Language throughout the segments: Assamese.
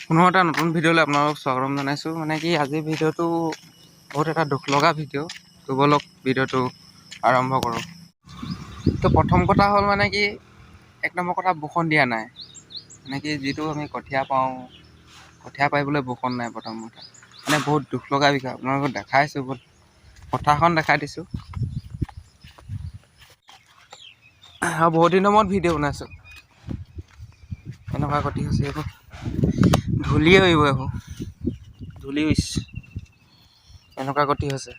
পুনৰ এটা নতুন ভিডিঅ'লৈ আপোনালোকক স্বাগতম জনাইছোঁ। মানে কি, আজিৰ ভিডিঅ'টো বহুত এটা দুখ লগা ভিডিঅ'। তো ব'লক, ভিডিঅ'টো আৰম্ভ কৰোঁ। তো প্ৰথম কথা হ'ল, মানে কি, এক নম্বৰ কথা, বৰষুণ দিয়া নাই। মানে কি, যিটো আমি কঠীয়া পাওঁ, কঠীয়া পাৰিবলৈ বৰষুণ নাই, প্ৰথম কথা। মানে বহুত দুখ লগা বিষয়। আপোনালোকক দেখাইছোঁ, বহুত পথাৰখন দেখাই দিছোঁ আৰু বহুত দিনৰ মূৰত ভিডিঅ' বনাইছোঁ। এনেকুৱা গতি হৈছে, এইবোৰ ধূলিয়ে উৰিব, এইবোৰ ধূলি উৰিছে, এনেকুৱা গতি হৈছে।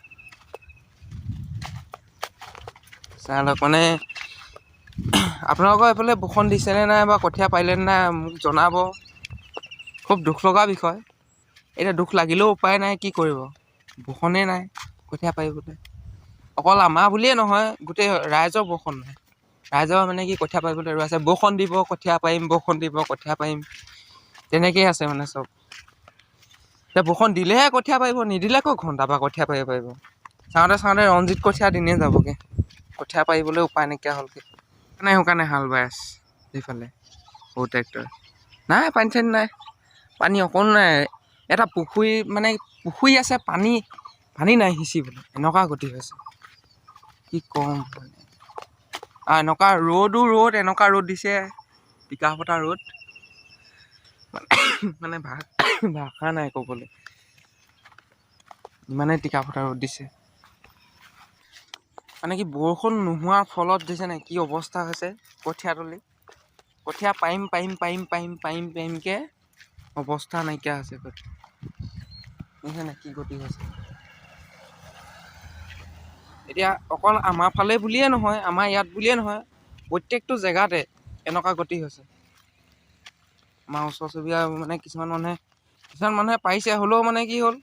চাই লওক। মানে আপোনালোকৰ এইফালে বৰষুণ দিছেনে নাই বা কঠীয়া পাৰিলেনে নাই, মোক জনাব। খুব দুখ লগা বিষয়। এতিয়া দুখ লাগিলেও উপায় নাই, কি কৰিব? বৰষুণেই নাই কঠীয়া পাৰিবলৈ। অকল আমাৰ বুলিয়ে নহয়, গোটেই ৰাইজৰ বৰষুণ নাই। ৰাইজৰ মানে কি, কঠীয়া পাৰিবলৈ ৰৈ আছে, বৰষুণ দিব কঠীয়া পাৰিম, বৰষুণ দিব কঠীয়া পাৰিম, তেনেকেই আছে মানে চব। এতিয়া বৰষুণ দিলেহে কঠীয়া পাৰিব, নিদিলে ক'ত ঘণ্টা পৰা কঠীয়া পাৰিব পাৰিব? চাওঁতে চাওঁতে ৰঞ্জিত কঠীয়া দিনেই যাবগৈ, কঠীয়া পাৰিবলৈ উপায় নাইকিয়া হ'লগৈ। নাই, শুকানে হাল বাই আছে সেইফালে সৰু ট্ৰেক্টৰ। নাই, পানী চানী নাই, পানী অকণো নাই। এটা পুখুৰী, মানে পুখুৰী আছে, পানী পানী নাই সিঁচিবলৈ, এনেকুৱা গতি হৈছে। কি ক'ম মানে, আৰু এনেকুৱা ৰ'দো, ৰ'দ এনেকুৱা ৰ'দ দিছে, টিকা ফটা ৰ'দ, মানে ভাষা নাই ক'বলৈ, ইমানেই টিকা ফটা ৰ'দ দিছে। মানে কি, বৰষুণ নোহোৱাৰ ফলত দিছে নাই কি অৱস্থা হৈছে কঠীয়া তলি। কঠীয়া পাৰিম পাৰিম পাৰিম পাৰিম পাৰিম পাৰিমকৈ অৱস্থা নাইকিয়া হৈছে। বুজিছে নাই কি গতি হৈছে? এতিয়া অকল আমাৰ ফালে বুলিয়ে নহয়, আমাৰ ইয়াত বুলিয়ে নহয়, প্ৰত্যেকটো জেগাতে এনেকুৱা গতি হৈছে। আমাৰ ওচৰ চুবুৰীয়া মানে কিছুমান মানুহে পাৰিছে। হ'লেও মানে কি হ'ল,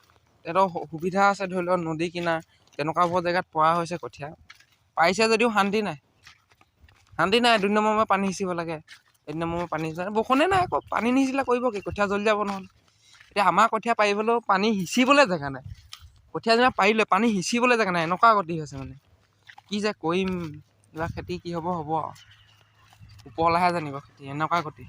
তেহেঁতৰ সুবিধা আছে, ধৰি লওক নদী কিনাৰ তেনেকুৱাবোৰ জেগাত পৰা হৈছে। কঠীয়া পাৰিছে যদিও শান্তি নাই, শান্তি নাই। 2 নম্বৰ পানী সিঁচিব লাগে, 1 নম্বৰ পানী সিঁচিব, বৰষুণে নাই আকৌ। পানী নিসিঁচিলে কৰিব কি? কঠীয়া জ্বলি যাব নহ'লে। এতিয়া আমাৰ কঠীয়া পাৰিবলৈও পানী সিঁচিবলৈ জেগা নাই। কঠীয়া যেনিবা পাৰিলে, পানী সিঁচিবলৈ জেগা নাই, এনেকুৱা গতি হৈছে। মানে কি যে কৰিম, এইবাৰ খেতি কি হ'ব হ'ব আৰু ওপৰৱালাহে জানিব। খেতি এনেকুৱা গতি।